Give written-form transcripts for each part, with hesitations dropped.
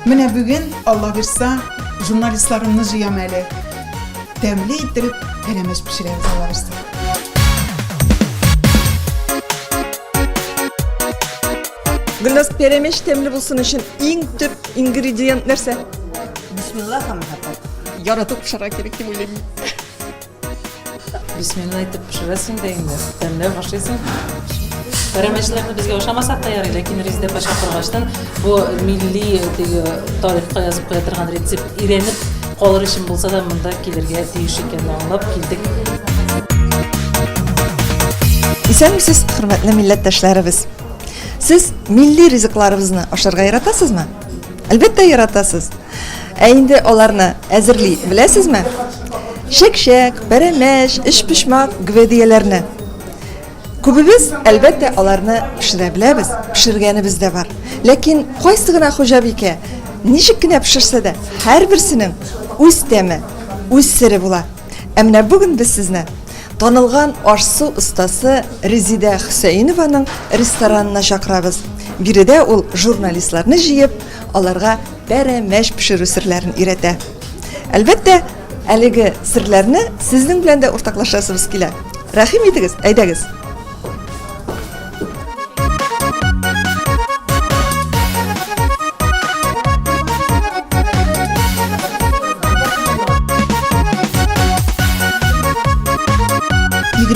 Менә бүген, Алла бирса, журналистларымны җыям әле. Тәмле иттереп пәрәмәч пешерәбез, Алла бирса. Гөлназ, пәрәмәч тәмле булсын өчен иң төп ингредиент нәрсә? Бисмилла һәм мәхәббәт. Яратып пешерә кирәк дип уйлыйм. Бисмилла әйтеп пешерәсең дә инде, тәмләп ашыйсың. Пәрәмәчләрне безгә ошамасак та ярый, ләкин Резидә апа чакыргачтан бу милли теге тарихка язып куя торган рецепт өйрәнеп калыр өчен булса да монда килергә тиеш икәнне аңлап килдек. Исәнмесез, хөрмәтле милләттәшләребез. Сез милли ризыкларыбызны ашарга яратасызмы? Әлбәттә яратасыз. Ә инде аларны әзерли беләсезме? Чәк-чәк, пәрәмәч, өчпочмак, гөбәдияләрне. Күбебез, әлбәттә, аларны пешерә беләбез, пешергәнебез дә бар. Ләкин кайсы гына хуҗабикә ничек кенә пешерсә дә, һәрберсенең үз тәме, үз сере була. Ә менә бүген без сезне Танылган аш-су остасы Резидә Хөсәенованың ресторанына чакырабыз. Биредә ул журналистларны җыеп, аларга пәрәмәч пешерү серләрен өйрәтә. Әлбәттә, әлеге серләрне сезнең белән дә уртаклашасыбыз килә. Рәхим итегез, әйдәгез!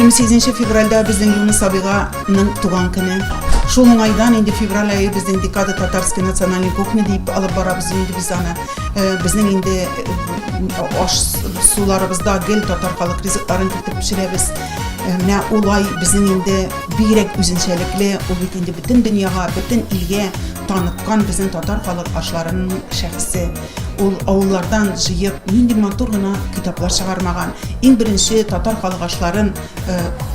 28 февральдә безнең Юныс абыйганың туган көне. Шул уңайдан инде февраль ае безнең декада татарской национальной кухни дип алып барабыз инде без аны. Э, безнең инде э, аш суларыбызда гел татар халык ризыкларын кертеп пешерәбез. Э, менә ул ай безнең инде бигрәк үзенчәлекле, ул бит инде бөтен дөньяга, бөтен илгә таныткан безнең татар халык ашларының шәхесе. Ул авыллардан җыеп, нинди матур гына китаплар чыгармаган. Иң беренче татар халык ашларын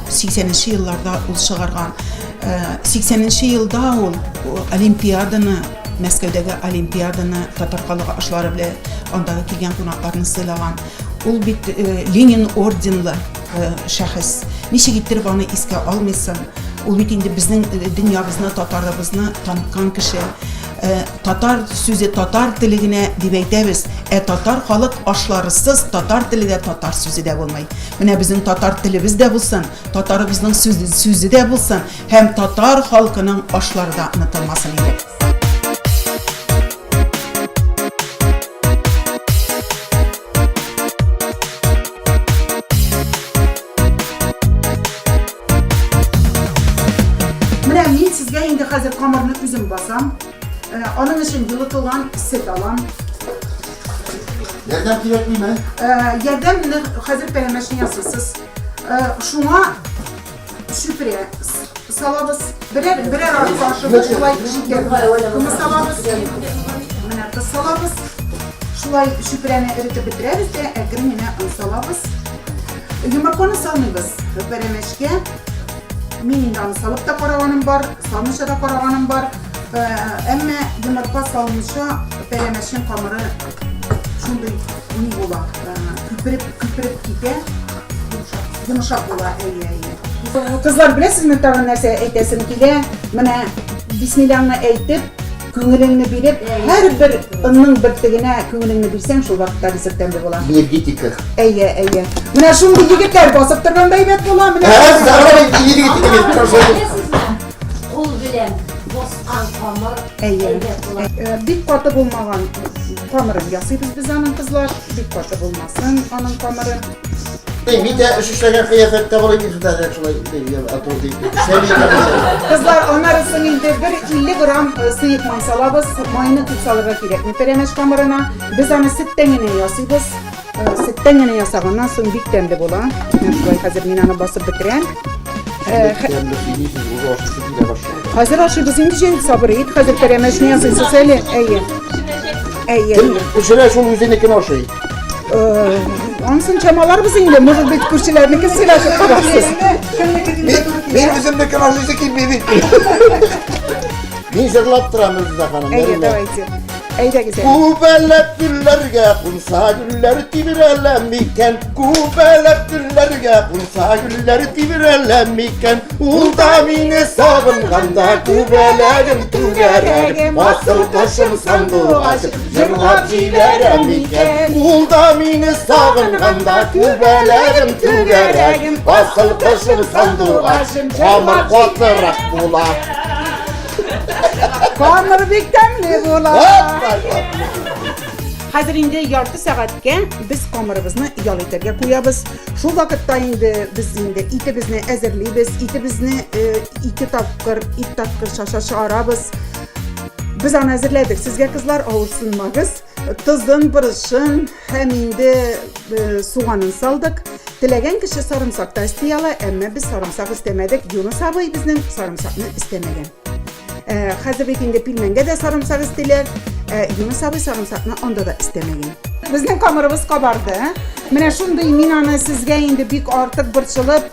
80 э, елларда ул чыгарган. 80 э, елда ул Олимпиаданы, Мәскәүдәге Олимпиаданы татар халык ашлары белән андагы килгән кунакларны сыйлаган. Ул бит э, Ленин орденлы шәхес. Ничек иттереп аны искә алмыйсың? Ул бит инде безнең дөньябызны, татарыбызны таныткан кеше. Татар сүзе татар теле генә дип әйтәбез, ә татар халык ашларысыз татар теле дә татар сүзе дә булмый. Менә безнең татар телебез дә булсын, татарыбызның сүзе, сүзе дә булсын һәм татар халкының ашлары да онытылмасын иде. Менә мин сезгә инде хәзер камырны үзем басам. Э, аның өчен җылытылган сөт алам. Ярдәм кирәкмиме? Э, ярдәмне хәзер пәрәмәчне ясыйсыз. Э, шуңа чүпрә салабыз. Берәр берәр аш кашыгы шулай шикәр комы салабыз. Менә тоз салабыз. Шулай чүпрәне эретеп бетерәбез дә, әкрен генә он салабыз. Йомырканы салмыйбыз пәрәмәчкә. Мин инде аны салып та караганым бар, салмыйча да караганым бар. Э, әмма йомырка салмыйча пәрәмәчнең камыры шундый ни була, э, күпереп күпереп китә. Йомшак була, әйе, әйе. Кызлар, беләсезме тагын нәрсә әйтәсем килә? Менә бисмиллаңны әйтеп, күңелеңне биреп, һәрбер онның бөртегенә күңелеңне бирсәң, шул вакытта ризык тәмле була. Энергетика. Әйе, әйе. Менә шундый егетләр басып торганда әйбәт була. Менә Кул белән баскан камыр Әйе. Э, бик каты булмаган камырын ясыйбыз без аның, кызлар. Бик каты булмасын аның камыры. Мин дә эш эшләгән кыяфәттә булыйм инде дә шулай Кызлар, аннары соң инде бер 50 грамм э, сыек май салабыз. Майны күп салырга кирәкми пәрәмәч камырына. Без аны сөттән генә ясыйбыз. Э, сөттән генә ясаганнан соң бик тәмле була. Менә шулай хәзер мин аны басып бетерәм. Э, хәзер ашыйбыз инде, җәй, сабыр ит. Хәзер пәрәмәчне ясыйсыз әле. Әйе. Әйе. Кем пешерә, шул үзенекен ашый. Э, анысын чамаларбыз инде, может быть, күршеләрнекен сыйлашып карарсыз. Мин үземнекен ашыйсы килми бит. Мин җырлап торам, Илза ханым. Әйе, давайте. Әйдәгез әле. Күбәләк гөлләргә кунса гөлләр тибрәлә микән? Күбәләк гөлләргә кунса гөлләр тибрәлә микән? Ул да мине сагынганда күбәләгем түгәрәгем, асыл кошым сандугачым җырлап җибәрә микән? Ул да мине сагынганда күбәләгем түгәрәгем, асыл кошым сандугачым камыр катырак була. Камыр бик тәмле була. Хәзер инде ярты сәгатькә без камырыбызны ял итәргә куябыз. Шул вакытта инде без инде итебезне әзерлибез. Итебезне э, ике тапкыр, ит тапкыр шаша чыгарабыз. Без аны әзерләдек. Сезгә кызлар авырсынмагыз. Тозын, борычын һәм инде э, суганын салдык. Теләгән кеше сарымсак та өсти ала, әмма без сарымсак өстәмәдек. Юныс абый безнең сарымсакны өстәмәгән. Э, хәзер бит инде пилмәнгә дә сарымсак өстиләр. Э, Юныс абый сарымсакны анда да өстәмәгән. Безнең камырыбыз кабарды. Менә шундый мин аны сезгә инде бик артык борчылып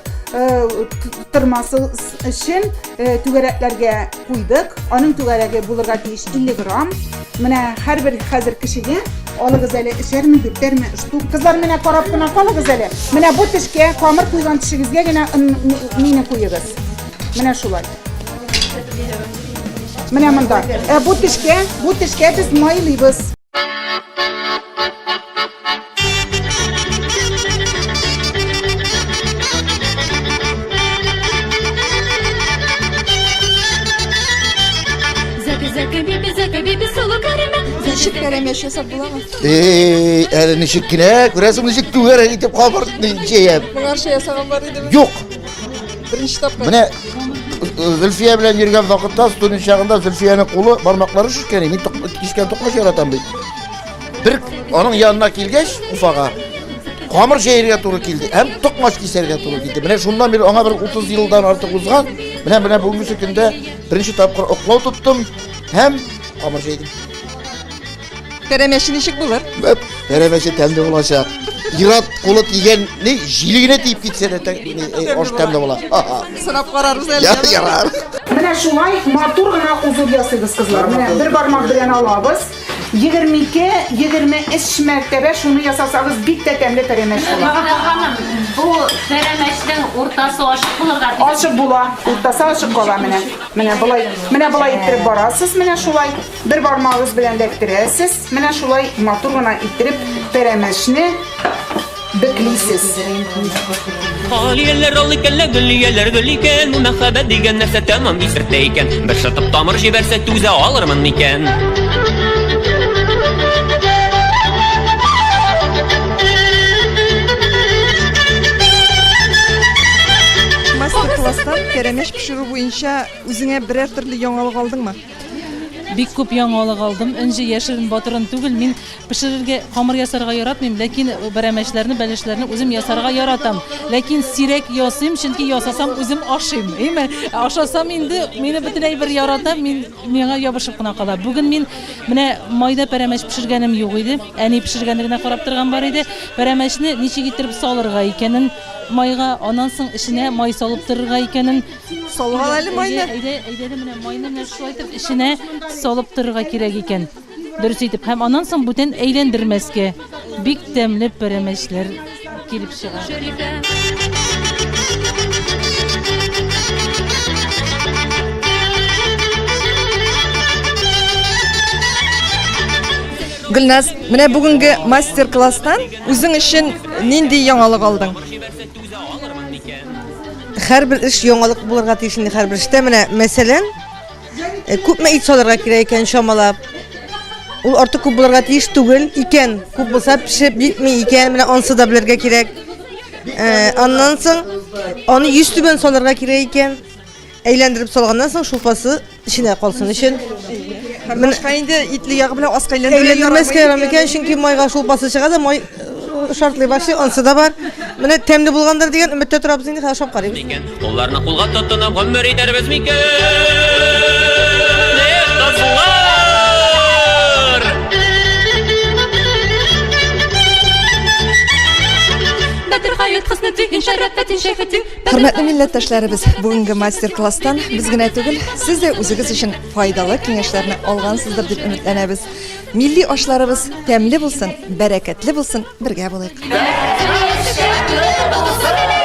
тормасы өчен түгәрәкләргә куйдык. Аның түгәрәге булырга тиеш 50 грамм. Менә һәрбер хәзер кешегә алыгыз әле өчәрме, дүртәрме штук. Кызлар менә карап кына калыгыз әле. Менә бу тешкә камыр куйган тешегезгә генә мине куегыз. Менә шулай. Менә монда. Ә бу тешкә, бу тешкә без майлыйбыз. Ничек пәрәмәч ясап буламы? Эй, әле ничек кенә, күрәсең, ничек түгәрәк итеп камыр җәям. Моңарчы ясаган бар идеме? Юк. Беренче тапкыр. Менә Зөлфия белән йөргән вакытта, студент чагында Зөлфиянең кулы, бармаклары шешкән, мин кискән токмач яратам бит. Бер аның янына килгәч, Уфага, камыр җәергә туры килде һәм токмач кисәргә туры килде. Менә шуннан бирле аңа бер 30 елдан артык узган. Менә менә бүгенге көндә беренче тапкыр оклау тоттым һәм камыр җәйдем. Пәрәмәче ничек булыр? Пәрәмәче тәмле булачак. Ират кулы тигән, ни, җиле генә тиеп китсә дә аш тәмле була. Сынап карарбыз әле. Ярар. Менә шулай матур гына узор ясыйбыз, кызлар. Менә бер бармак белән алабыз. 22, 23 мәртәбә шуны ясасагыз, бик тә тәмле пәрәмәч була. Мәгънә ханым, бу пәрәмәчнең уртасы ачык булырга тиеш. Ачык була, уртасы ачык кала менә. Менә болай, менә болай иттереп барасыз, менә шулай. Бер бармагыз белән эләктерәсез. Менә шулай матур гына иттереп пәрәмәчне беклисез. Алияләр ал икән, гөлияләр гөл икән, бу мәхәббәт дигән нәрсә тәмам исертә икән. Бер шытып тамыр җибәрсә, түзә алырмын микән? Мастер-класстан пәрәмәч пешерү буенча үзеңә берәр төрле яңалык алдыңмы? Бик күп яңалык алдым. Энҗе яшерен батырын түгел. Мин пешерергә, камыр ясарга яратмыйм, ләкин пәрәмәчләрне, бәлешләрне үзем ясарга яратам. Ләкин сирәк ясыйм, чөнки ясасам үзем ашыйм. Әйме? Ашасам инде мине бөтенләй бер ярата, мин миңа ябышып кына кала. Бүген мин менә майда пәрәмәч пешергәнем юк иде. Әни пешергәнне генә карап торган бар иде. Пәрәмәчне ничек иттереп салырга икәнен майга, аннан соң эченә май салып торырга икәнен Салган әле майны. Әйдә, әйдә, әйдә, менә майны менә шулай итеп эченә салып торырга кирәк икән. Дөрес итеп. Һәм аннан соң бүтән әйләндермәскә. Бик тәмле пәрәмәчләр килеп чыга. Гөлназ, менә бүгенге мастер-класстан үзең өчен нинди яңалык алдың? Һәрбер эш яңалык булырга тиеш инде һәрбер эштә. Менә мәсәлән, э, күпме ит салырга кирәк икән чамалап. Ул артык күп булырга тиеш түгел икән. Күп булса пешеп җитми икән. Менә ансы да белергә кирәк. Э, аннан соң аны йөз түбән салырга кирәк икән. Әйләндереп салганнан соң шулпасы эченә калсын өчен. Һәм башка инде итле ягы белән аска әйләндерергә Әйләндермәскә ярамый икән, чөнки майга шулпасы чыга да май э, шартлый башлый, ансы да бар. Менә тәмле булгандыр дигән өметтә торабыз инде, хәзер ашап карыйбыз. Микән? Кулларны кулга тотынып гомер итәрбез микән? Эх, кызлар! Хөрмәтле милләттәшләребез, бүгенге мастер-класстан без генә түгел, сез дә үзегез өчен файдалы киңәшләрне алгансыздыр дип өметләнәбез. Милли ашларыбыз тәмле булсын, бәрәкәтле булсын, бергә булыйк. Бәхетле булсын!